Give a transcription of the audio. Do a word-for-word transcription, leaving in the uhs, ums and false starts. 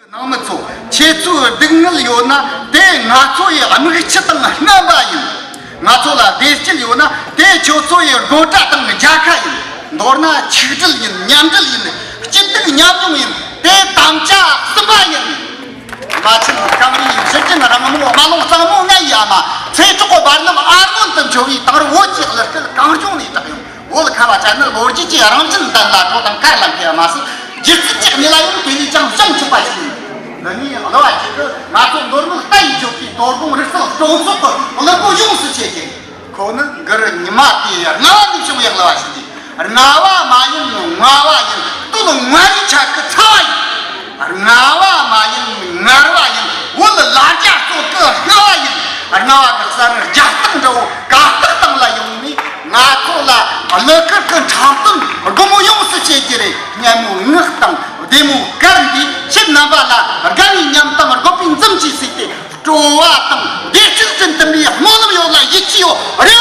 ནང་མི་ཚོ། ཁྱེད་ཚོའི་སྡུག་བསྔལ་ཡོད་ན་དེ་ང་ཚོ་ཡི་དམིགས་ཆུ་དང་རྔམ་པ་ཡིན། ང་ཚོ་ལ་བདེ་སྐྱིད་ཡོད་ན་དེ་ཁྱོད་ཚོ་ཡི་དགོད་སྒྲ་དང་རྒྱལ་ཁ་ཡིན། མདོར་ན་ཆིག་སྒྲིལ་ཡིན། མཉམ་འབྲེལ་ཡིན། སྐྱིད་སྡུག་མཉམ་མྱོང་ཡིན། དེ་དམ་བཅའ་གསུམ་པ་ཡིན། རྨ་ཆེན་གངས་རིའི་ཞི་བདེ་རང་མོ་རྨ་ལུང་གཙང་མོ་ལྔ་ཡི་ཨ་མ། ཚེ་སྲོག་གི་བར་རྣམས་ཨར་མོན་དུ་འཕྱོ་བའི་དེང་རབས་བོད་ཀྱི་གླུ་སྐད་གངས་ལྗོངས་ནས་གྲགས་ཡོང་། བོད་ཁ་བ་ཅན་ནི་ལོ་རྒྱུས་ཀྱི་རང་བཞིན་ལྡན་ལ་གྲོགས་དང་དཀར་ལ་མཁས་པ་མ་ཟད། སྒྱུ་རྩལ་གྱི་གནས་ལ་ཡང་དེ་ལས་ཀྱང་བྱང་ཆུབ་པ་ཞིག་ཡིན། འདི་ནི་གླུ་བ་ཞིག་གིས་ང་ཚོ་མདོ་སྨད་རྟ་ཡི་ལྗོངས་ཀྱི་དོ་དགོང་རིག་རྩལ་སྤྲོ་ཚོགས་ཀྱི་གླུ་གོ་ཡོངས་སུ་བྱེད་ཅིང་། ཁོ་ནི་གུ་རུ་ཉི་མ་དེའི་རྔ་བ་ནས་བྱུང་བའི་གླུ་བ་ཞིག་སྟེ། རྔ་བ་མ་ཡིན་རྔ་བ་ཡིན། སྟོད་མངའ་རིས་ཆ་གི་ཚ་བ་ཡིན། རྔ་བ་མ་ཡིན་ངར་བ་ཡིན། བོད་ལ་རྒྱ་སོག་གི་རྔ་བ་ཡིན། རྔ་བ་གི་ས་རུ་རྒྱ་སྟག་འདྲ་བོ་དགའ་སྟག་དང་ལ་ཡོང་ནས་ང་ཚོ་ལ་གླུ་གར་གི་འཁྲབ་སྟོན་སྒོ་མོ་ཡོངས་སུ་ཕྱེ་རྒྱུ་རེད། སྙན་མོ་ངག་དང་བདེ་མོ་གར་འདིས་ཁྱེད་རྣམ་པ་ལ་དགའ་བའི་ཉམས་དང་དགོད་པའི་འཛུམ་གྱིས་བསུས་ཏེ། སྤྲོ་བ་དང་བདེ་སྐྱིད་ཀྱི་འདུན་པའི་སྨོན་ལམ་ཡོད་ལ་ཡིད་ཆེས་ཡོད། རེ་